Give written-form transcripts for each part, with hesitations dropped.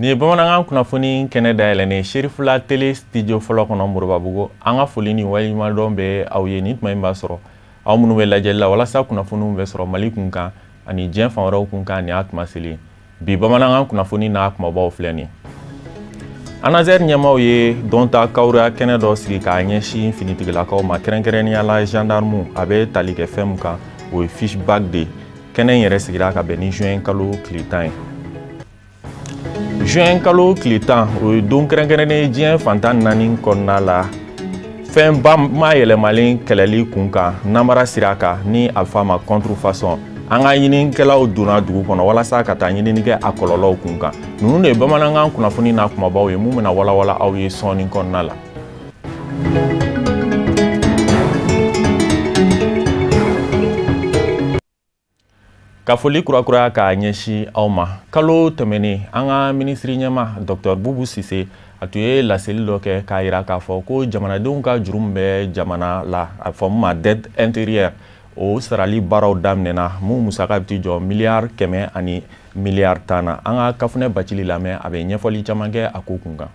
Nin ye bamanankan kunnafoni kɛnɛ dayɛlɛnnen Cherifla Télé studio fɔlɔ kɔnɔ Moribabugu. An ka foli ni waleɲumandɔn bɛ aw ye nin tuma in b'a sɔrɔ aw minnu bɛ lajɛli la walasa kunnafoniw bɛ sɔrɔ Mali kun kan ani diɲɛ fan wɛrɛw kun kan. Nin y'a tuma selen. Bi bamanankan kunnafoni n'a kumabaw filɛ nin ye. ANASER ɲɛmaaw ye dɔnta kawuruya kɛnɛ dɔ sigi k'a ɲɛsin finitigilakaw ma, kɛrɛnkɛrɛnnenya la gendarme. A bɛ tali kɛ fɛn min kan, o ye fiche BAC de ye. Kɛnɛ in yɛrɛ sigira ka bɛn ni juin kalo tile 10 ye. Juin kalo tile 10, o ye don kɛrɛnkɛrɛnnen ye diɲɛ fantan naani kɔnɔna la fɛnba ma yɛlɛmalen kɛlɛli kun kan namara sira kan, ni a bɛ f'a ma contrefaçon. An ka ɲininikɛlaw donna dugu kɔnɔ walasa ka taa ɲinini kɛ a kɔlɔlɔw kun kan. Ninnu de ye bamanankan kunnafoni n'a kumabaw ye mun bɛna walawala aw ye sɔɔni kɔnɔna la. Ka foli kurakuraya k'a ɲɛsin aw ma. Kalo tɛmɛnen, an ka minisiri ɲɛma Dr Boubou Cissé, a tun ye laseli dɔ kɛ k'a yira k'a fɔ ko jamanadenw ka juru min bɛ jamana la, a fɔ min ma dette intérieure, o sarali baaraw daminɛna, mun musaka bɛ t'i jɔ 100 ani 10 miliyari na. An ka Kafunɛ Bacili lamɛn, a bɛ ɲɛfɔli caman kɛ a ko kun kan.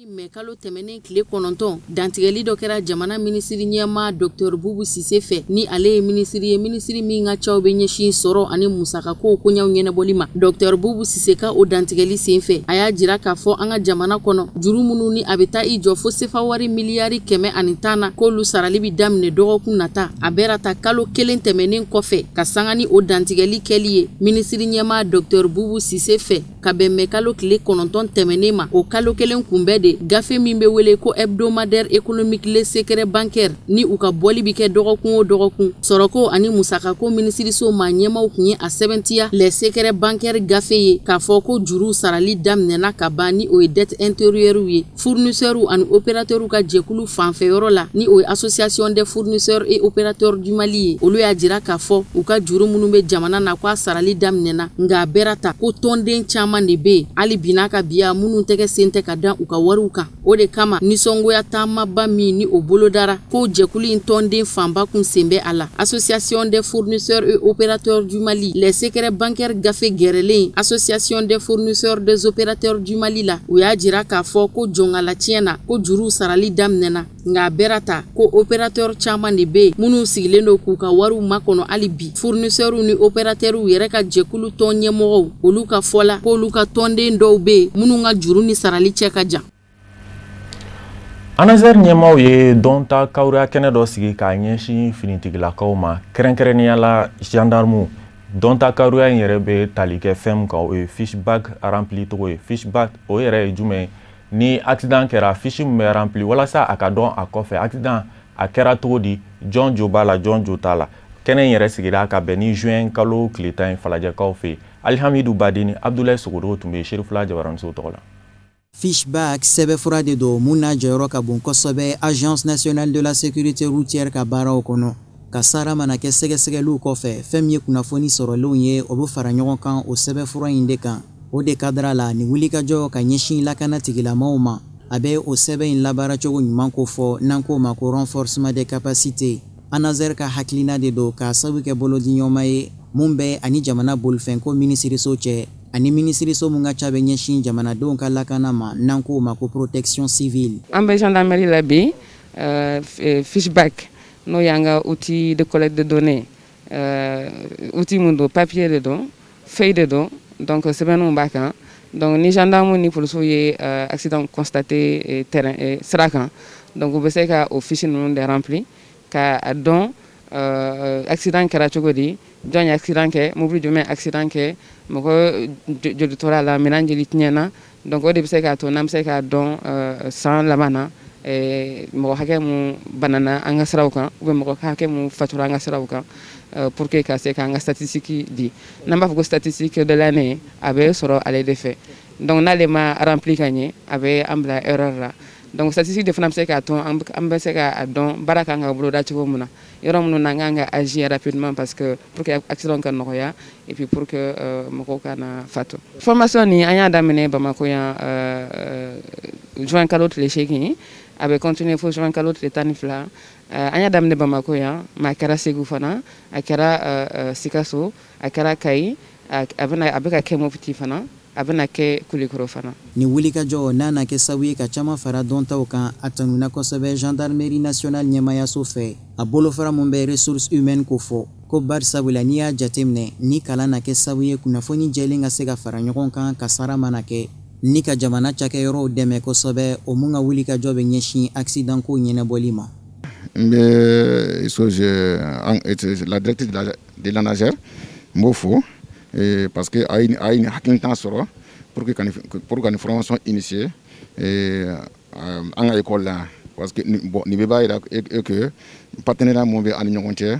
Mɛ kalo tɛmɛnen tile 9, dantigɛli dɔ kɛra jamana minisiri ɲɛma Dr Boubou Cissé fɛ, ni ale ye minisiri ye, minisiri min ka caw bɛ ɲɛsin sɔrɔ ani musakako koɲaw ɲɛnabɔli ma. Dr Boubou Cissé ka o dantigɛli sen fɛ, a y'a jira k'a fɔ an ka jamana kɔnɔ, juru minnu ni a bɛ taa i jɔ fo sefa wari 110 miliyari na, k'olu sarali bɛ daminɛ dɔgɔkun nata. A bɛra ta kalo kelen tɛmɛnen kɔfɛ ka sanga ni o dantigɛli kɛli ye minisiri ɲɛma Dr Boubou Cissé fɛ ka bɛn mɛ kalo tile 9 tɛmɛnen ma. O kalo kelen kunbɛn de, gafe min bɛ wele ko hebdomadaire économique Les Secrets bancaires, ni u ka bɔli bɛ kɛ dɔgɔkun o dɔgɔkun, sɔrɔko ani musakako minisiriso maa ɲɛmaw tun ye a sɛbɛntiya Les Secrets bancaires gafe ye k'a fɔ ko juru sarali daminɛna ka ban, ni o ye dette intérieure ye. Fournisseurs ani opérateurs ka jɛkulu fanfɛyɔrɔ la, ni o ye Association des fournisseurs et opérateurs du Mali ye, olu y'a jira k'a fɔ u ka juru minnu bɛ jamana na, k'a sarali daminɛna. Nka a bɛra ta ko tɔnden caman de bɛ yen hali bi n'a ka biya minnu tɛgɛ sen tɛ ka da u ka wariw kan. O de kama, nisɔngoya taamaba min ni o bolodara, ko jɛkulu in tɔnden fanba kun sen bɛ a la, Association des fournisseurs et opérateurs du Mali, Les Secrets bancaires gafe gɛrɛlen Association des fournisseurs des opérateurs du Mali la, u y'a jira k'a fɔ ko jɔngala tiɲɛ na, ko juruw sarali daminɛna. Nka a bɛra ta ko opérateur caman de bɛ yen minnu sigilen don k'u ka wariw makɔnɔ hali bi. Fournisseurs ni opérateurs yɛrɛ ka jɛkulu tɔn ɲɛmɔgɔw, olu ka fɔ la k'olu ka tɔnden dɔw bɛ yen minnu ka juru ni sarali cɛ ka jan. ANASER ɲɛmaaw ye dɔnta kawuruya kɛnɛ dɔ sigi k'a ɲɛsin finitigilakaw ma, kɛrɛnkɛrɛnnenya la gendarme. Dɔnta kawuruya in yɛrɛ bɛ tali kɛ fɛn min kan, o ye fiche BAC rempli cogo ye. Fiche BAC o yɛrɛ ye jumɛn ye? Ni accident kɛra, fiche min bɛ rempli walasa a ka dɔn a kɔfɛ accident a kɛra cogo di, jɔn jo b'a la, jɔn jo t'a la. Kɛnɛ in yɛrɛ sigira ka bɛn ni juin kalo tile 10 ye Falajɛkaw fɛ yen. Alihamidu Badeni, Abdoulaye Sogodogo tun bɛ yen Cherifla jabaraninso tɔgɔ la. Fiche BAC sɛbɛnfura de don mun n'a jɔyɔrɔ ka bon kosɛbɛ Agence nationale de la sécurité routière ka baaraw kɔnɔ. Kasara mana kɛ, sɛgɛsɛgɛliw kɔfɛ, fɛn min ye kunnafoni sɔrɔlenw ye, o bɛ fara ɲɔgɔn kan o sɛbɛnfura in de kan. O de kadira la, nin wulikajɔ ka ɲɛsin lakana tigilamaw ma, a bɛ o sɛbɛn in labaaracogo ɲuman ko fɔ, n'an k'o ma ko renforcement des capacités. ANASER ka hakilina de don k'a sabu kɛ bolodiɲɔgɔnma ye mun bɛ ani jamana bolifɛnko minisiriso cɛ, ani minisiriso mun ka ca bɛ ɲɛsin jamanadenw ka lakana ma, n'an k'o ma ko protection civile. An bɛ gendarmerie la bi, fiche BAC, n'o y'an ka outil de collecte de données, outil mun don, papier de don, feuille de don, donc sɛbɛnninw b'a kan. Donc ni gendarme ni policiers ye accident constaté terrain sira kan, donc u bɛ se ka o fiche ninnu de rempli ka a dɔn accident kɛra cogo di, jɔn ye accident kɛ, mobili jumɛn accident kɛ, mɔgɔ joli tora a la, minɛn joli tiɲɛna. Donc o de bɛ se k'a to n'an bɛ se k'a dɔn san laban na mɔgɔ hakɛ mun banana an ka siraw kan, ou bien mɔgɔ hakɛ mun fatura an ka siraw kan, pour que ka se k'an ka statistique di. N'an b'a fɔ ko statistique de l'année, a bɛ sɔrɔ ale de fɛ. Donc n'ale ma rempli ka ɲɛ, a bɛ an bila erreur la. Donc statistique de fana bɛ se k'a to an bɛ se k'a dɔn baara kan ka boloda cogo min na, yɔrɔ minnu na an kan ka agir rapidement, parce que pour que accident ka nɔgɔya et puis pour que mɔgɔw kana fatu. Formation nin, an y'a daminɛ Bamakɔ yan juin kalo tile 8, a bɛ continuer fo juin kalo tile 12. An y'a daminɛ Bamakɔ yan, mais a kɛra Segu fana, a kɛra Sikaso, a kɛra Kayi, a bɛna a bɛ ka kɛ Mopti fana. A bɛna kɛ Kulukɔrɔ fana. Nin wulikajɔ n'a na kɛ sababu ye ka caman fara dɔntaw kan, a tanuna kosɛbɛ gendarmerie nationale ɲɛmaayaso fɛ, a bolofara mun bɛ ressources humaines ko fɔ. Ko bari sabula n'i y'a jateminɛ, ni kalan na kɛ sababu ye kunnafoni jɛlen ka se ka fara ɲɔgɔn kan kasara mana kɛ, ni ka jamana cakɛyɔrɔw dɛmɛ kosɛbɛ, o mun ka wulikajɔ bɛ ɲɛsin accident ko ɲɛnabɔli ma. N bɛ la directrice de l'ANASER, n b'o fo parce que a ye nin hakilina sɔrɔ pour que nin formation initier an ka école la, parce que bon, nin bɛɛ b'a yira que partenariat mun bɛ an ni ɲɔgɔn cɛ,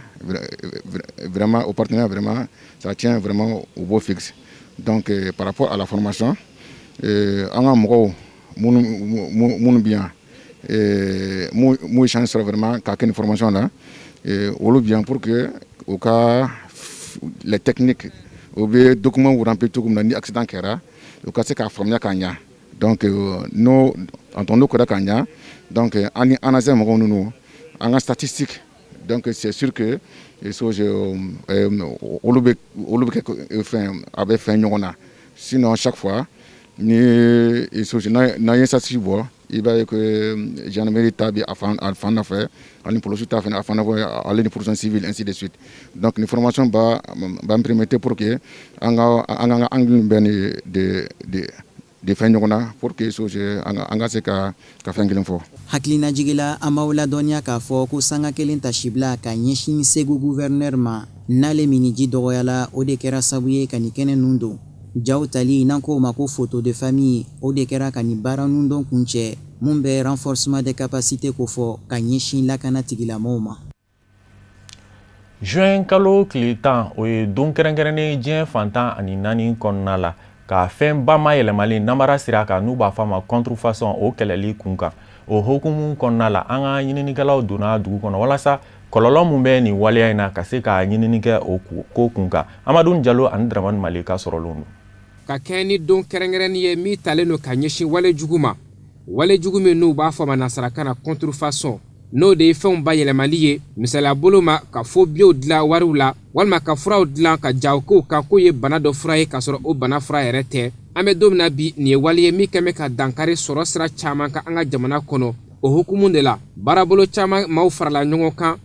vraiment, o partenariat, vraiment, ça tient vraiment au beau fixe. Donc par rapport à la formation, an ka mɔgɔw minnu bɛ yan, mun ye chance sɔrɔ vraiment ka kɛ nin formation la, olu bɛ yan pour que u ka les techniques, u bɛ document remplir cogo min na ni accident kɛra, u ka se k'a faamuya k'a ɲa. Donc n'o n'o kɛra k'a ɲa, donc an ni ANASER mɔgɔw ninnu, an ka statistique, donc c'est sûr que olu bɛ kɛ fɛn, a bɛ fɛn ɲɔgɔn na. Sinon, chaque fois ni n'an ye statistique bɔ, i b'a ye que gendarmerie ta bɛ a fan nɔfɛ, ani polisiw ta fana a fan nɔfɛ, ale ni protection civile, ainsi de suite. Donc ni formation b'an permettre pour que an ka angle bɛɛ ni de fɛn ɲɔgɔn na pour que an ka se ka fɛn kelen fɔ. Hakilinajigila, an b'aw ladɔnniya k'a fɔ ko sanga kelen tasibila ka ɲɛsin Segu gouverneur ma, n'ale miniji dɔgɔyala, o de kɛra sababu ye ka nin kɛnɛ nun don. Jaw tali n'an k'o ma ko photo de famille, o de kɛra ka nin baara nun dɔn kuncɛ mun bɛ renforcement des capacités kofɔ ka ɲɛsin lakana tigilamɔgɔw ma. Juin kalo tile 10, o ye don kɛrɛnkɛrɛnnen diɲɛ fan 14 kɔnɔna la ka fɛn ba ma yɛlɛmalen namara sira kan, n'u b'a fɔ a ma contrefaçon, o kɛlɛli kun kan. O hukumu kɔnɔna la, an ka ɲininikɛlaw donna dugu kɔnɔ walasa kɔlɔlɔ mun bɛ nin waleya in na, ka se ka ɲinini kɛ o ko kun kan. Amadu Jalo ani Dramani Mali ka sɔrɔlenw don. Ka kɛɲɛ ni don kɛrɛnkɛrɛnnin ye min talen don ka ɲɛsin wale jugu ma, wale jugu min n'u b'a fɔ ma nansarakan na contrefaçon, n'o de ye fɛnw bayɛlɛmali ye, misaliya bolo ma, ka fɔ biyew dilan wariw la, walima ka furaw dilan ka jago kow kan k'o ye bana dɔ fura ye, k'a sɔrɔ o bana fura yɛrɛ tɛ. An bɛ don min na bi, nin ye wale ye min kɛn bɛ ka dankari sɔrɔ sira caman kan an ka jamana kɔnɔ. O hukumu de la, baarabolo caman maaw farala ɲɔgɔn kan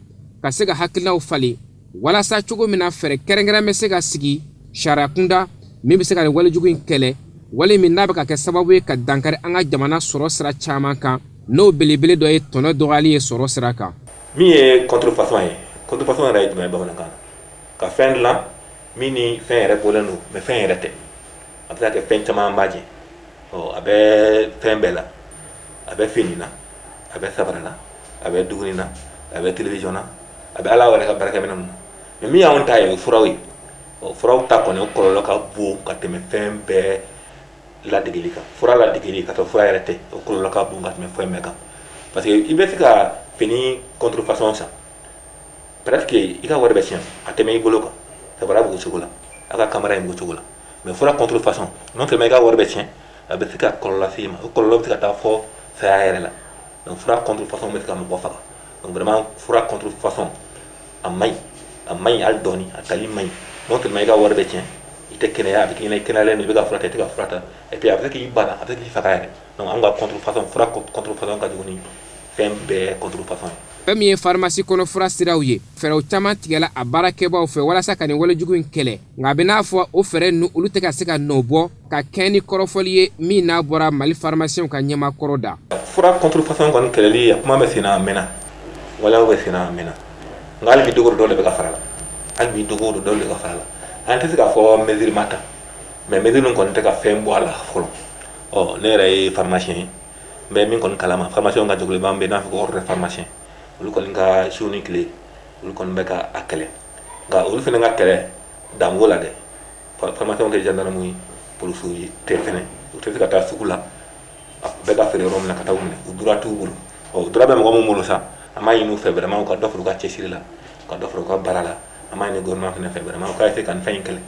ka se ka hakilinaw falen walasa cogo min na fɛɛrɛ kɛrɛnkɛrɛn bɛ se ka sigi sariya kunda min bɛ se ka nin walejugu in kɛlɛ, wale min n'a bɛ ka kɛ sababu ye ka dankari an ka jamana sɔrɔ sira caman kan, n'o belebele dɔ ye tɔnɔ dɔgɔyali ye sɔrɔ sira kan. Min ye contrefaçon ye, contrefaçon yɛrɛ ye jumɛn ye bamanankan na? Ka fɛn dilan min ni fɛn yɛrɛ bɔlen don, mais fɛn yɛrɛ tɛ. A bɛ se ka kɛ fɛn caman b'a jɛ. Ɔ, a bɛ fɛn bɛɛ la, a bɛ fini na, a bɛ sabara la, a bɛ dumuni na, a bɛ télévision na, a bɛ ala yɛrɛ ka baarakɛminɛn na. Mais min y'anw ta ye, o ye furaw ye. Ɔ, furaw ta kɔni, o kɔlɔlɔ ka bon ka tɛmɛ fɛn bɛɛ ladegeli kan. Fura ladegeli ka sɔrɔ fura yɛrɛ tɛ, o kɔlɔlɔ ka bon ka tɛmɛ fɛn bɛɛ kan, parce que i bɛ se ka fini contrefaçon san, presque i ka wari bɛ tiɲɛ, a tɛmɛ i bolo kan. Sabara b'o cogo la, a ka kamara in b'o cogo la. Mais fura contrefaçon, non seulement i ka wari bɛ tiɲɛ, a bɛ se ka kɔlɔlɔ lase i ma, o kɔlɔlɔ bɛ se ka taa fɔ saya yɛrɛ la. Donc fura contrefaçon bɛ se ka mɔgɔ faga. Donc vraiment, fura contrefaçon a man ɲi, a man ɲi hali dɔɔni, a tali man ɲi. Non seulement i ka wari bɛ tiɲɛ, i tɛ kɛnɛya, a bɛ k'i ɲɛna i kɛnɛyalen don, i bɛ ka fura ta, i tɛ ka fura ta, et puis a bɛ se k'i bana, a bɛ se k'i faga yɛrɛ. Donc an ka contrefaçon, fura contrefaçon ka jugu ni fɛn bɛɛ contrefaçon ye. Fɛn min ye farimasi kɔnɔ fura siraw ye, fɛɛrɛw caman tigɛla a baarakɛbaw fɛ walasa ka nin walejugu in kɛlɛ, nka a bɛ n'a fɔ o fɛɛrɛ ninnu, olu tɛ ka se ka nɔ bɔ, ka kɛɲɛ ni kɔrɔfɔli ye min n'a bɔra Mali pharmacienw ka ɲɛmakɔrɔ da. Fura contrefaçon kɔni kɛlɛli, a kuma bɛ sen na a mɛnna, waleyaw bɛ sen na a mɛnna, nka hali bi, dogo dɔ de bɛ ka fara la, hali bi, dogo dɔ de bɛ ka fara la. An tɛ se k'a fɔ mesure ma ta, mais mesure ninnu kɔni tɛ ka fɛn bɔ a la fɔlɔ. Ɔ, ne yɛrɛ ye pharmacien ye, n bɛ min kɔni kalama, pharmacien ka jɛkuluba min bɛ yen n'a fɔ ko ordre des pharmaciens, olu kɔni ka su ni tile, olu kɔni bɛ ka a kɛlɛ, nka olu fana ka kɛlɛ dango la dɛ. Pharmacien tɛ gendarme ye, policier ye tɛ fɛnɛ, u tɛ se ka taa sugu la, a bɛɛ ka feere yɔrɔ min na ka taa u minɛ, u droit t'u bolo. Ɔ, droit bɛ mɔgɔ min bolo sa, an b'a ɲini u fɛ vraiment u ka dɔ fara u ka cɛsiri la, u ka dɔ fara u ka baara la. An b'a ɲini gouvernement fana fɛ vraiment u ka essayer ka nin fɛn in kɛlɛ.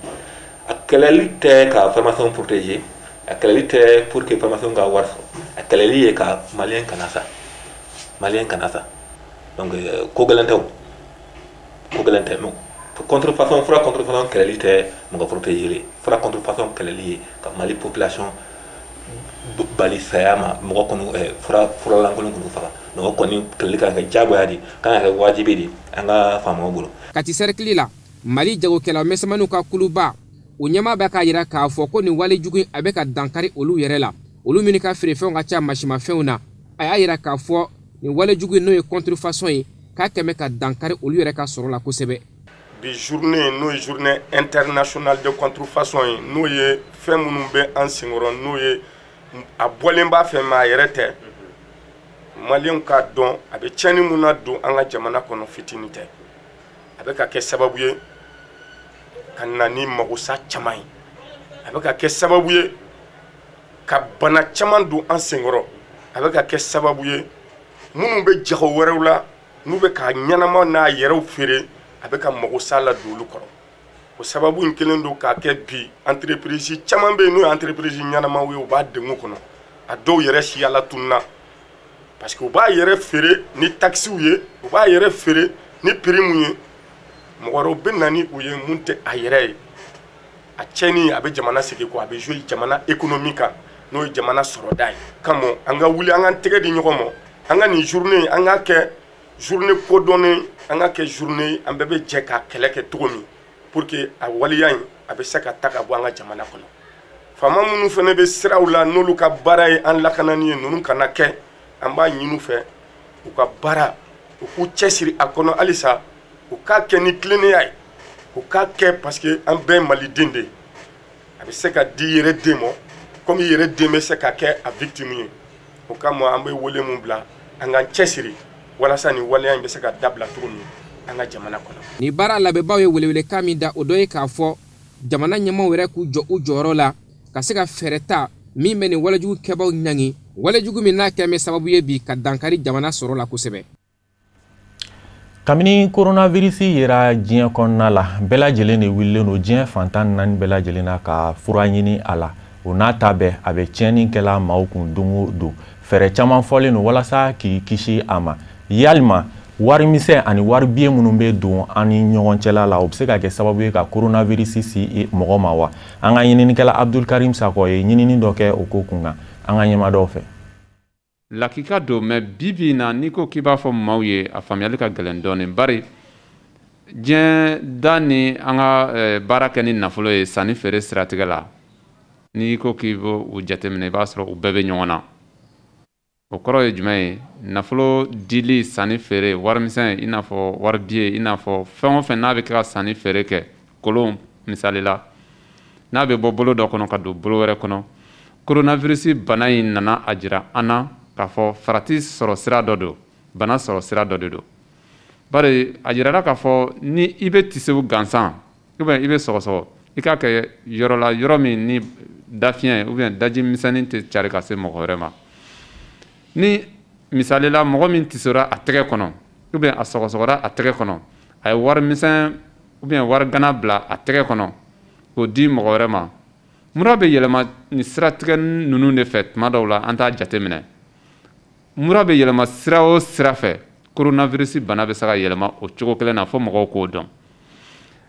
A kɛlɛli tɛ ka pharmacien protéger, a kɛlɛli tɛ pour que pharmacien ka wari sɔrɔ, a kɛlɛli ye ka malien kana sa, malien kana sa. Donc ko gɛlɛn tɛ, o ko gɛlɛn tɛ. Contrefaçon, fura contrefaçon kɛlɛli tɛ mɔgɔ protéger, fura contrefaçon kɛlɛli ye ka Mali population bali saya ma, mɔgɔ kɔni fura lankolon kɔni faga. Donc o kɔni kɛlɛli kan ka kɛ diyagoya de, kan ka kɛ wajibi de an ka faamaw bolo. Kati sɛrikili la, Mali jagokɛla misɛnmaninw ka kuluba o ɲɛmaa bɛ k'a jira k'a fɔ ko nin walejugu in a bɛ ka dankari olu yɛrɛ la, olu minnu ka feerefɛnw ka ca masimafɛnw na. A y'a jira k'a fɔ nin walejugu in n'o ye contrefaçon ye, k'a kɛmɛ ka dankari olu yɛrɛ ka sɔrɔ la kosɛbɛ. Bi journée n'o ye journée internationale de contrefaçon ye, n'o ye fɛn minnu bɛ an senkɔrɔ, n'o ye a bɔlen b'a fɛ mais a yɛrɛ tɛ, maliyɛnw k'a dɔn a bɛ tiɲɛni mun na don an ka jamana kɔnɔ fitinin tɛ. A bɛ ka kɛ sababu ye ka na ni magosa caman ye, a bɛ ka kɛ sababu ye ka bana caman don an senkɔrɔ, a bɛ ka kɛ sababu ye minnu bɛ jago wɛrɛw la n'u bɛ ka ɲɛnama n'a yɛrɛw feere, a bɛ ka magosa la don olu kɔrɔ. O sababu in kelen don k'a kɛ bi entreprise caman bɛ yen n'o ye entreprise ɲɛnamaw ye, u b'a degun kɔnɔ, a dɔw yɛrɛ siyala tununa parce que u b'a yɛrɛ feere ni taxes ye, u b'a yɛrɛ feere ni prix mun ye, mɔgɔ wɛrɛw bɛ na ni u ye mun tɛ a yɛrɛ ye. A tiɲɛni a bɛ jamana segin kɔ, a bɛ jouer jamana économie kan, n'o ye jamana sɔrɔda ye. Kama an ka wuli, an k'an tɛgɛ di ɲɔgɔn ma, an ka nin journée an k'a kɛ journée kodɔnnen, an ka kɛ journée an bɛɛ bɛ jɛ ka kɛlɛ kɛ cogo min pour que a waleya in a bɛ se ka ta ka bɔ an ka jamana kɔnɔ. Faama minnu fana bɛ siraw la n'olu ka baara ye an lakanani ye, ninnu kana kɛ, an b'a ɲini u fɛ u ka baara u k'u cɛsiri a kɔnɔ halisa, u k'a kɛ ni tilennenya ye, u k'a kɛ parce que an bɛɛ ye maliden de ye. A bɛ se ka di i yɛrɛ den ma komi i yɛrɛ den bɛ se ka kɛ a victime ye. O kama an bɛ wele mun bila, an k'an cɛsiri walasa nin waleya in bɛ se ka dabila cogo min an ka jamana kɔnɔ. Nin baara labɛnbaw ye welewelekan min da, o dɔ ye k'a fɔ jamana ɲɛmaaw yɛrɛ k'u jɔ u jɔyɔrɔ la ka se ka fɛɛrɛ ta min bɛ nin walejugu kɛbaaw ɲangi, walejugu min n'a kɛn bɛ sababu ye bi ka dankari jamana sɔrɔ la kosɛbɛ. Kabini coronavirus yera diɲɛ kɔnɔna la, bɛɛ lajɛlen de wulilen don diɲɛ fantan naani bɛɛ lajɛlen na ka fura ɲini a la. O n'a ta bɛɛ, a bɛ tiɲɛni kɛla maaw kun don o don. Fɛɛrɛ caman fɔlen don walasa k'i kisi a ma. Yalima warimisɛn ani waribiye minnu bɛ don an ni ɲɔgɔn cɛla la, o bɛ se ka kɛ sababu ye ka coronavirus si mɔgɔ ma wa? An ka ɲininikɛla Abdul Karim Sakɔ ye ɲinini dɔ kɛ o ko kun kan, an ka ɲɛma dɔw fɛ. Lakika don, mɛ bi bi in na n'i ko k'i b'a fɔ maaw ye, a faamuyali ka gɛlɛn dɔɔnin, bari diɲɛ da ni an ka baara kɛ ni nafolo ye sanni feere siratigɛ la, n'i ko k'i b'o u jateminɛ, i b'a sɔrɔ u bɛɛ bɛ ɲɔgɔn na. O kɔrɔ ye jumɛn ye? Nafolo dili, sanni feere, warimisɛn i n'a fɔ waribiye, i n'a fɔ fɛn o fɛn n'a bɛ kɛ ka sanni feere kɛ, kolon misali la, n'a bɛ bɔ bolo dɔ kɔnɔ ka don bolo wɛrɛ kɔnɔ. Coronavirus bana in nana a jira an na k'a fɔ farati sɔrɔ sira dɔ don, bana sɔrɔ sira dɔ de don. Bari a jirala k'a fɔ ni i bɛ tisew gansan ou bien i bɛ sɔgɔsɔgɔ, i k'a kɛ yɔrɔ la, yɔrɔ min ni dafiɲɛ ou bien daji misɛnnin tɛ cari ka se mɔgɔ wɛrɛ ma. Ni misali la mɔgɔ min tisora a tɛgɛ kɔnɔ ou bien a sɔgɔsɔgɔra a tɛgɛ kɔnɔ, a ye wari misɛn ou bien wari gana bila a tɛgɛ kɔnɔ k'o di mɔgɔ wɛrɛ ma, mura bɛ yɛlɛma nin siratigɛ ninnu de fɛ. Tuma dɔw la an t'a jateminɛ, mura bɛ yɛlɛma sira o sira fɛ, coronavirus bana bɛ se ka yɛlɛma o cogo kelen na, fo mɔgɔw k'o dɔn.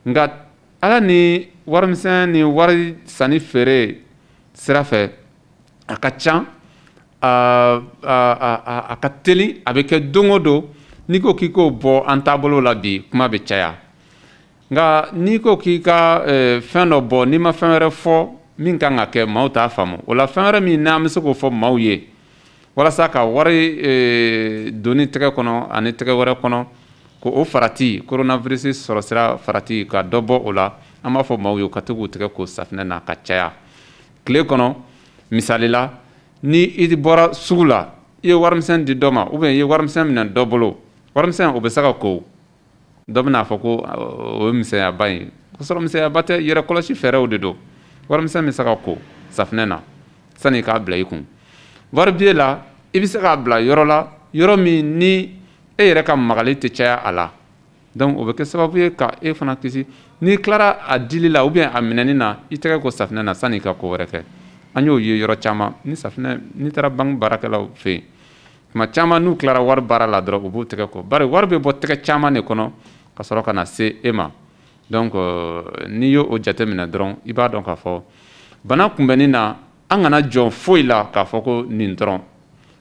Nka ala ni warimisɛn ni wari sanni feere sira fɛ, a ka ca, a ka teli, a bɛ kɛ don o don. N'i ko k'i k'o bɔ an taabolo la bi, kuma bɛ caya. Nka n'i ko k'i ka fɛn dɔ bɔ, n'i ma fɛn wɛrɛ fɔ min kan ka kɛ, maaw t'a faamu. O la fɛn wɛrɛ min n'an bɛ se k'o fɔ maaw ye walasa ka wari donni tɛgɛ kɔnɔ ani tɛgɛ wɛrɛ kɔnɔ, k'o farati, coronavirus sɔrɔ sira farati, ka dɔ bɔ o la, an b'a fɔ maaw ye ka to k'u tɛgɛ ko safinɛ na ka caya tile kɔnɔ. Misali la, ni i bɔra sugu la, i ye warimisɛn di dɔ ma ou bien i ye warimisɛn minɛ dɔ bolo, warimisɛn o bɛ se ka ko, dɔ bɛna fɔ ko o ye misɛnyaba ye, k'a sɔrɔ misɛnyaba tɛ, yɛrɛ kɔlɔsi fɛɛrɛw de don. Warimisɛn bɛ se ka ko safinɛ na sani i k'a bila i kun. Waribiye la, i bɛ se k'a bila yɔrɔ la, yɔrɔ min ni e yɛrɛ ka magali tɛ caya a la. Donc o bɛ kɛ sababu ye ka e fana kisi. N'i tilara a dili la ou bien a minɛni na, i tɛgɛ ko safinɛ na sani i ka ko wɛrɛ kɛ. An y'o ye yɔrɔ caman. Ni safinɛ, n'i taara banque baarakɛlaw fɛ yen, tuma caman n'u tilara wari baara la dɔrɔn, u b'u tɛgɛ ko, bari wari bɛ bɔ tɛgɛ caman de kɔnɔ ka sɔrɔ ka na se e ma. Donc n'i y'o jateminɛ dɔrɔn, i b'a dɔn k'a fɔ bana kunbɛnni na, an kana jɔn foyi la k'a fɔ ko nin dɔrɔn,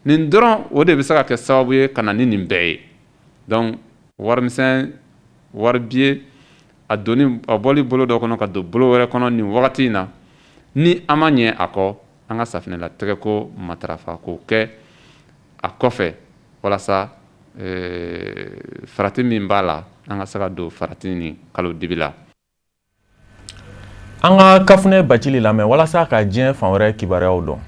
nin dɔrɔn, o de bɛ se ka kɛ sababu ye ka na ni nin bɛɛ ye. Donc warimisɛn, wari billet, a donni, a bɔli bolo dɔ kɔnɔ ka don bolo wɛrɛ kɔnɔ nin wagati in na, ni an ma ɲɛ a kɔ, an ka safinɛla tɛgɛko matarafa k'o kɛ a kɔfɛ, walasa farati min b'a la, an ka se ka don farati ni kalo dibi la. An ka Kafunɛ Bacili lamɛn walasa ka diɲɛ fan wɛrɛ kibaruyaw dɔn.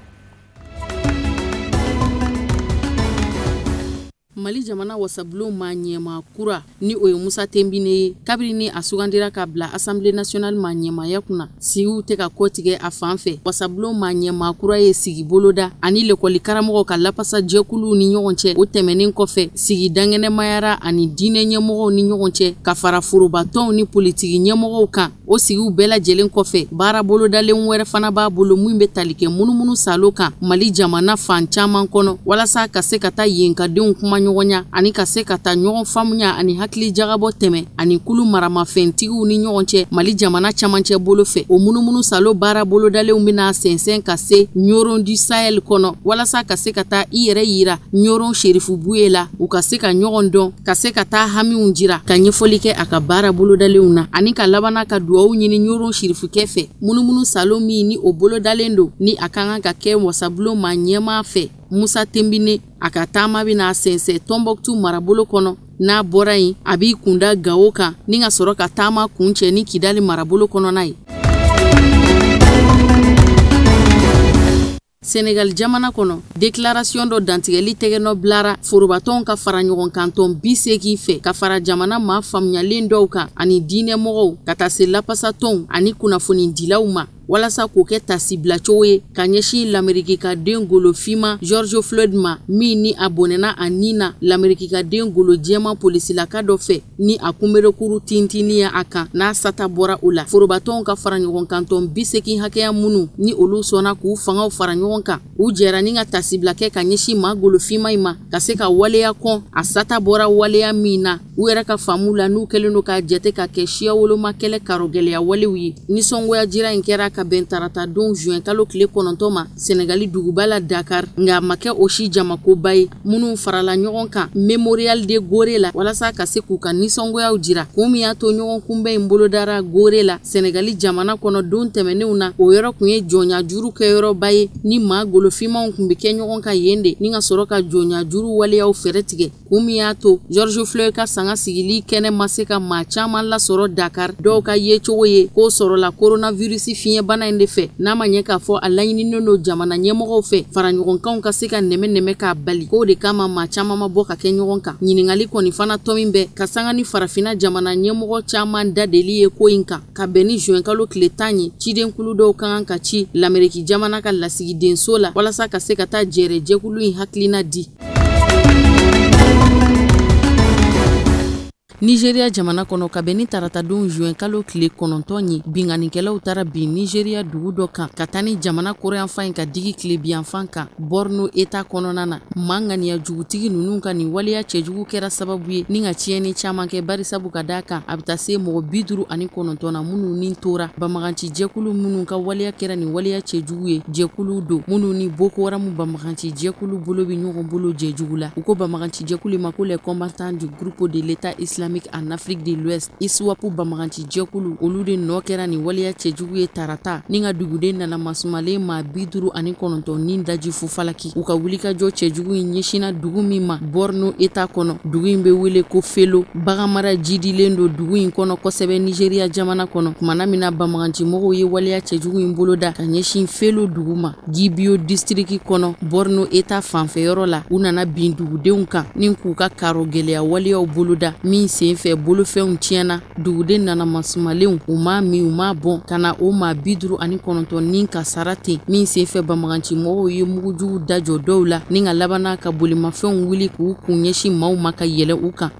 Mali jamana wasabulon maa ɲɛmaa kura, ni o ye Musa Tenbine ye, kabiri ni a sugandira ka bila Assemblée nationale maa ɲɛmaaya kunna, sigiw tɛ ka kɔtigɛ a fan fɛ. Wasabulon maa ɲɛmaa kura ye sigi boloda ani lekɔli karamɔgɔw ka lapasa jɛkuluw ni ɲɔgɔn cɛ. O tɛmɛnen kɔfɛ, sigi dankɛnɛmayara ani diinɛ ɲɛmɔgɔw ni ɲɔgɔn cɛ, ka fara forobatɔnw ni politiki ɲɛmɔgɔw kan. O sigiw bɛɛ lajɛlen kɔfɛ, baara bolodalen wɛrɛ fana b'a bolo min bɛ tali kɛ munumunu salo kan Mali jamana fan caman kɔnɔ, walasa ka se ka taa yen ka denw kuma ɲɔgɔnya ani ka se ka taa ɲɔgɔn faamuya ani hakili jagabɔ tɛmɛ ani kulu maramafɛntigiw ni ɲɔgɔn cɛ Mali jamana camancɛ bolo fɛ. O munumunu salo baara bolodalenw bɛna sɛnsɛn ka se Ɲɔrɔn du Sahel kɔnɔ, walasa ka se ka taa i yɛrɛ yira Ɲɔrɔn Serifu Buye la, u ka se ka ɲɔgɔn dɔn, ka se ka taa hamiw jira, ka ɲɛfɔli kɛ a ka baara bolodalenw na, ani ka labana ka duwawu ɲini Ɲɔrɔn Serifukɛ fɛ. Munumunu salo min ni o bolodalen don, ni a ka kan ka kɛ wasabulon maa ɲɛmaa fɛ Musa Tenbine, a ka taama bɛna sɛnsɛn Tɔnbɔkutu marabolo kɔnɔ. N'a bɔra yen, a b'i kunda Gawo kan ni ka sɔrɔ ka taama kuncɛ ni Kidali marabolo kɔnɔna ye. Senegal jamana kɔnɔ, déclaration dɔ dantigɛli tɛgɛnɔ bilara forobatɔnw ka fara ɲɔgɔn kan tɔn 80 fɛ, ka fara jamana maa faamuyalen dɔw kan ani diinɛmɔgɔw, ka taa se lapasatɔnw ani kunnafonidilaw ma, walasa k'o kɛ tasibilacogo ye ka ɲɛsin Lameriki ka den golo finma George Floyd ma, min ni a bɔnɛna a nin na Lameriki ka den golo jɛman polisilaka dɔ fɛ, ni a kunberekuru tintinni ye a kan, n'a sata bɔra o la. Forobatɔnw ka fara ɲɔgɔn kan tɔn 80 hakɛya minnu ni olu sɔnna k'u fangaw fara ɲɔgɔn kan, u jɛra ni ka tasibila kɛ ka ɲɛsin maa golo finma in ma, ka se ka waleya kɔn a sata bɔra waleya min na u yɛrɛ ka faamu la, n'u kɛlen don k'a jate ka kɛ siya woloma kɛlɛ karogɛlɛya walew ye. Nisɔngoya jira in kɛra ka bɛn tarata don juin kalo tile 9 ma Senegali duguba la Dakar, nka a ma kɛ o si jamakoba ye. Minnu farala ɲɔgɔn kan Memorial de Gorée la walasa ka se k'u ka nisɔngoyaw jira, kun min y'a to ɲɔgɔn kunbɛn in bolodara Gorée la Senegali jamana kɔnɔ don tɛmɛnenw na, o yɔrɔ kun ye jɔnya juru kɛyɔrɔba ye, ni maa golofinmanw kun bɛ kɛ ɲɔgɔn kan yen de, ni ka sɔrɔ ka jɔnya juru waleyaw fɛɛrɛ tigɛ. Kun min y'a to George Floyd ka sanga sigili kɛnɛ ma se ka maa caman lasɔrɔ Dakar, dɔw ka yecogo ye k'o sɔrɔla coronavirus fiɲɛbana in de fɛ, n'a ma ɲɛ k'a fɔ a laɲininen don jamana ɲɛmɔgɔw fɛ fara ɲɔgɔnkanw ka se ka nɛmɛ k'a bali, k'o de kama maa caman ma bɔ ka kɛ ɲɔgɔn kan. Ɲininkali kɔni fana tɔ min bɛ ka sanga ni farafinna jamana ɲɛmɔgɔ caman da deli ye ko in kan, ka bɛn ni juin kalo tile 10 ye, cidenkulu dɔw ka kan ka ci Lameriki jamana ka lasigidenso la walasa ka se ka taa jɛrɛ jɛkulu in hakilina di. Nigeria jamana kɔnɔ, ka bɛn ni taratadon juin kalo tile 9 ye, binkannikɛlaw taara bin Nigeria dugu dɔ kan ka taa ni jamana kɔrɔyanfan in ka digi tilebiyanfan kan Borno État kɔnɔna na. Maa ŋaniya jugutigi ninnu ka nin waleya cɛjugu kɛra sababu ye ni ka tiɲɛni caman kɛ, barisabu ka d'a kan a bɛ taa se mɔgɔ 59 na minnu ni tora. Banbaganci jɛkulu minnu ka waleya kɛra nin waleya cɛjugu ye, jɛkulu don minnu ni Boko Haram banbaganci jɛkulu bolo bɛ ɲɔgɔn bolo jɛjugu la. U ko banbaganci jɛkulu ma ko les combattants du groupe de l'État islamique en Afrique de l'Ouest, ISWAP banbaganci jɛkulu, olu de nɔ kɛra nin waleya cɛjugu ye tarata, ni ka duguden nana masumalen maa 59 ni daji fufalaki. U ka wulikajɔ cɛjugu in ɲɛsinna dugu min ma Borno État kɔnɔ, dugu in bɛ wele ko Felo. Baganmara jidilen don dugu in kɔnɔ kosɛbɛ Nigeria jamana kɔnɔ. Kumana min na banbaganci mɔgɔw ye waleya cɛjugu in boloda ka ɲɛsin Felo dugu ma Gibio district kɔnɔ Borno État fanfɛyɔrɔ la, u nana bin dugudenw kan ni k'u ka karo gɛlɛya waleyaw boloda, min sen fɛ bolofɛnw tiɲɛna. Duguden nana masumalenw, u m'a min u m'a bɔn, ka na o maa 59 ni kasara ten, min sen fɛ banbaganci mɔgɔw ye mugujugu dajɔ dɔw la ni ka labanna ka bolimafɛnw wuli k'u kun ɲɛsin maaw ma ka yɛlɛ u kan.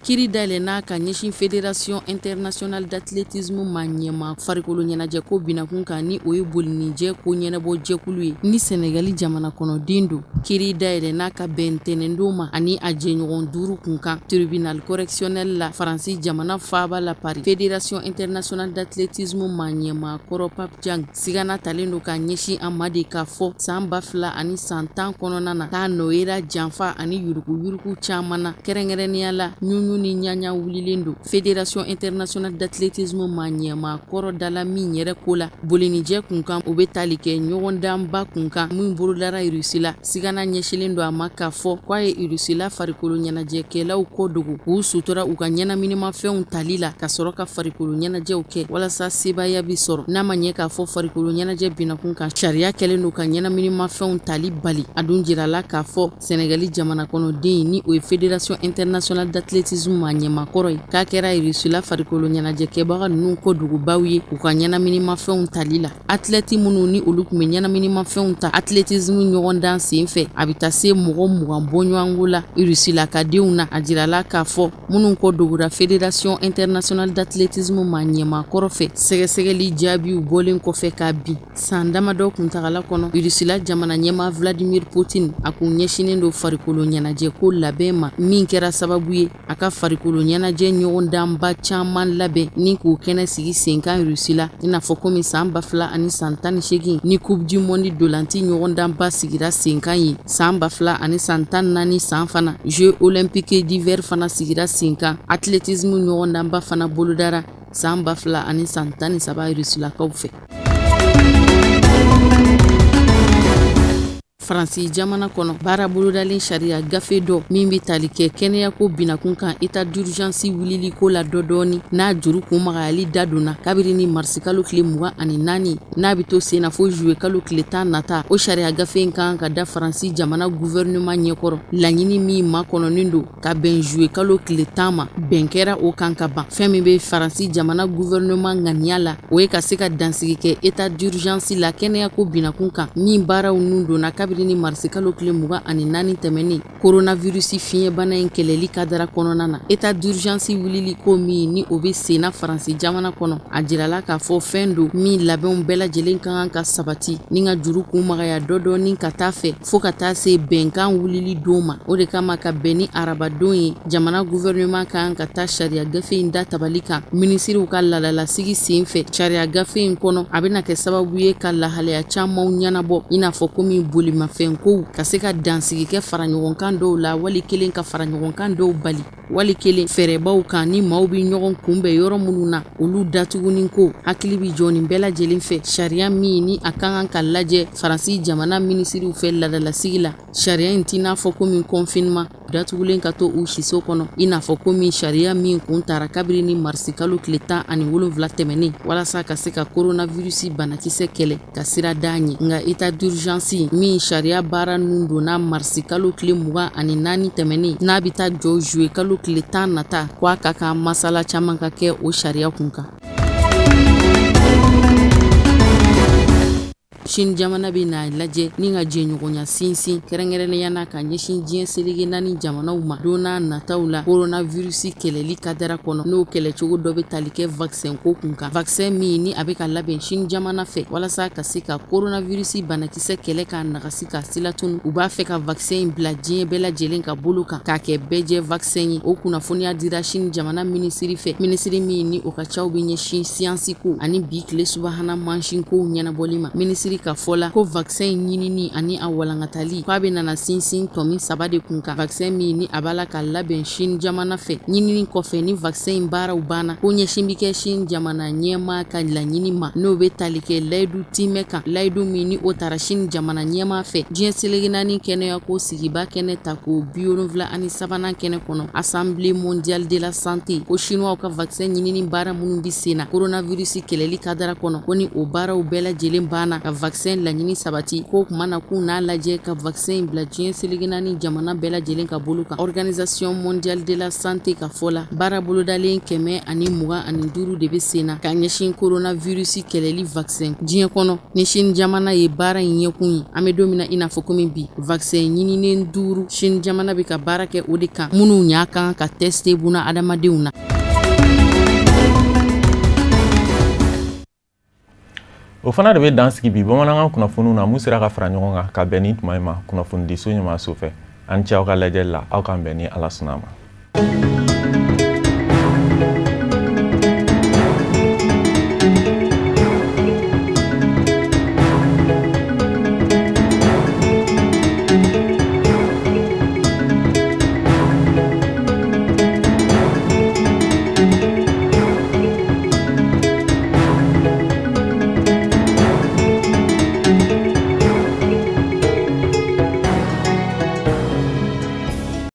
Kiri dayɛlɛnna ka ɲɛsin Fédération internationale d'athlétisme ma ɲɛma farikolo ɲɛnajɛko binakun kan, ni o ye bolinijɛ ko ɲɛnabɔ jɛkulu ye, ni Senegali jamana kɔnɔden don. Kiri dayɛlɛnna ka bɛn ntɛnɛndon ma ani a jɛɲɔgɔn 5 kun kan tribunal correctionnel la Faransi jamana faaba la Paris. Fédération internationale d'athlétisme ma ɲɛma kɔrɔ Pape Diagne sigana talen don ka ɲɛsin a ma de k'a fɔ san 2010 kɔnɔna na k'a nɔ yera janfa ani yuruguyurugu caman na, kɛrɛnkɛrɛnnenya la ɲuɲu ni ɲaɲa wulilen don. Fédération internationale d'athlétisme ma ɲɛma kɔrɔ dala min yɛrɛ ko la bolinijɛ kunkan, o bɛ tali kɛ ɲɔgɔndanba kunkan min bolodara Irisi la. Sigana ɲɛsilen don a ma k'a fɔ k'a ye Irisila farikolo ɲɛnajɛkɛlaw kɔ dogo k'u sutura u ka ɲɛnaminimafɛnw tali la ka sɔrɔ ka farikolo ɲɛnajɛw kɛ walasa sebaaya bi sɔrɔ. N'a ma ɲɛ k'a fɔ farikolo ɲɛnajɛ binakun kan, sariya kɛlen don ka ɲɛnaminimafɛnw tali bali. A dun jirala k'a fɔ Senegali jamana kɔnɔden, ni o ye Fédération internationale d'athlétisme ma ɲɛmakɔrɔ ye, k'a kɛra Irisila farikolo ɲɛnajɛkɛbaga ninnu kɔ dugubaw ye u ka ɲɛnaminimafɛnw tali la. Athlète minnu ni olu tun bɛ ɲɛnaminimafɛnw ta athlétisme ɲɔgɔndan sen fɛ, a bɛ taa se mɔgɔ 20 bɔɲɔgɔnko la Irisila ka denw na. A jirala k'a fɔ minnu kɔ dogora Fédération internationale d'athlétisme ma ɲɛmakɔrɔ fɛ, sɛgɛsɛgɛli jaabiw bɔlen kɔfɛ k'a bin san damadɔ kuntagala kɔnɔ, Irisila jamana ɲɛmaa Vladimir Poutine a kun ɲɛsinnen don farikolo ɲɛnajɛko labɛn ma, min kɛra sababu ye a ka farikolo ɲɛnajɛ ɲɔgɔndanba caman labɛn ni k'o kɛnɛ sigi sen kan Irisi la, i n'a fɔ komi san 2018 ni Coupe du monde dolanti ɲɔgɔndanba sigira sen kan ye, san 2014 san fana Jeux olympiques d'hiver fana sigira sen kan, athlétisme ɲɔgɔndanba fana bolodara san 2013 Irisilakaw fɛ. Faransi jamana kɔnɔ, baara bolodalen sariya gafe dɔ min bɛ tali kɛ kɛnɛyako binakun kan, état d'urgence wuliliko la dɔ dɔɔni n'a juru kun magayali da donna kabiri ni marisikalo tile 24, n'a bɛ to sen na fo juillet kalo tile 10 nata. O sariya gafe in kan ka da Faransi jamana gouvernement ɲɛkɔrɔ. Laɲini min makɔnɔnen don ka bɛn juillet kalo tile 10 ma, bɛn kɛra o kan ka ban. Fɛn min bɛ Faransi jamana gouvernement ŋaniya la, o ye ka se ka dansigi kɛ état d'urgence la kɛnɛyako binakun kan, min baaraw nun donna kabiri ni marisikalo tile 24 tɛmɛnen coronavirus fiɲɛbana in kɛlɛli kadara kɔnɔna na. État d'urgence wulili ko min ni o bɛ senna Faransi jamana kɔnɔ, a jirala k'a fɔ fɛn don min labɛnw bɛɛ lajɛlen ka kan ka sabati ni ka juru kun magaya dɔ dɔɔni ka taa fɛ fo ka taa se bɛnkan wulili don ma. O de kama, ka bɛn ni arabadon ye, jamana gouvernement ka kan ka taa sariya gafe in da tabali kan minisiriw ka laadalasigi sen fɛ. Sariya gafe in kɔnɔ, a bɛna kɛ sababu ye ka lahalaya camanw ɲɛnabɔ, i n'a fɔ komi bolimafɛn kow ka se ka dansigi kɛ fara ɲɔgɔnkan dɔw la, wali kelen ka fara ɲɔgɔnkan dɔw bali, wali kelen fɛɛrɛbaw kan ni maaw bɛ ɲɔgɔn kunbɛn yɔrɔ minnu na, olu datuguni ko. Hakili bɛ jɔ nin bɛɛ lajɛlen fɛ, sariya min ni a ka kan ka lajɛ Faransi jamana minisiriw fɛ laadalasigi la, sariya in t'i n'a fɔ komi confinement datugulen ka to u siso kɔnɔ, i n'a fɔ komi sariya min kun tara kabiri ni marisikalo tile 17 tɛmɛnen walasa ka se ka coronavirus banakisɛ kɛlɛ ka sira d'a ɲɛ. Nka état d'urgence min sariya baara nun donna marisikalo tile 24 tɛmɛnen, n'a bɛ taa jɔ juillet kalo tile 10 nata, ko a ka kan masala caman ka kɛ o sariya kun kan. Chine jamana bɛ n'a lajɛ ni ka jɛɲɔgɔnya sinsin, kɛrɛnkɛrɛnnenya na ka ɲɛsin diɲɛ seleke naani jamanaw ma don n'a nataw la coronavirus kɛlɛli kadara kɔnɔ, n'o kɛlɛcogo dɔ bɛ tali kɛ vaccin ko kun kan. Vaccin min ni a bɛ ka labɛn Chine jamana fɛ walasa ka se ka coronavirus banakisɛ kɛlɛ k'a nagasi k'a silatunu, u b'a fɛ ka vaccin in bila diɲɛ bɛɛ lajɛlen ka bolo kan k'a kɛ bɛɛjɛ vaccin ye. O kunnafoniya dira Chine jamana minisiri fɛ, minisiri min ni o ka caw bɛ ɲɛsin siyansi ko ani bi tile subahana mansin kow ɲɛnabɔli ma. Minisiri ka fɔ la ko vaccin in ɲinini ani a walankatali, k'a bɛ nana sinsin tɔmi 3 de kun kan. Vaccin min ni a b'a la ka labɛn Chine jamana fɛ, ɲinini kɔfɛ ni vaccin in baaraw banna, ko ɲɛsin bɛ kɛ Chine jamana ɲɛmaa ka laɲini ma, n'o bɛ tali kɛ layidu timɛ kan, layidu min ni o tara Chine jamana ɲɛmaa fɛ diɲɛ seleke naani kɛnɛyako sigiba kɛnɛ ta ko 73nan kɛnɛ kɔnɔ, Assemblée mondiale de la santé, ko chinois ka vaccin ɲinini baara minnu bɛ sen na coronavirus kɛlɛli kadara kɔnɔ, ko ni o baaraw bɛɛ lajɛlen banna ka vaccin vaccin laɲini sabati, ko kuma na k'u n'a lajɛ ka vaccin bila diɲɛ seleke naani jamana bɛɛ lajɛlen ka bolo kan. Organisation mondiale de la santé ka fɔ la, baara bolodalen 125 de bɛ sen na ka ɲɛsin coronavirus kɛlɛli vaccin diɲɛ kɔnɔ. Ni Chine jamana ye baara in ɲɛkun ye, an bɛ don min na i n'a fɔ komi bi, vaccin ɲininen 5 Chine jamana bɛ ka baara kɛ o de kan, minnu ɲa kan ka tester buna adamadenw na. O fana de bɛ dan sigi bi bamanankan kunnafoniw na mun sera ka fara ɲɔgɔn kan ka bɛn ni tuma in ma kunnafonidiso ɲɛmaaso fɛ. An cɛ aw ka lajɛli la, aw k'an bɛn ni Ala sɔnna a ma.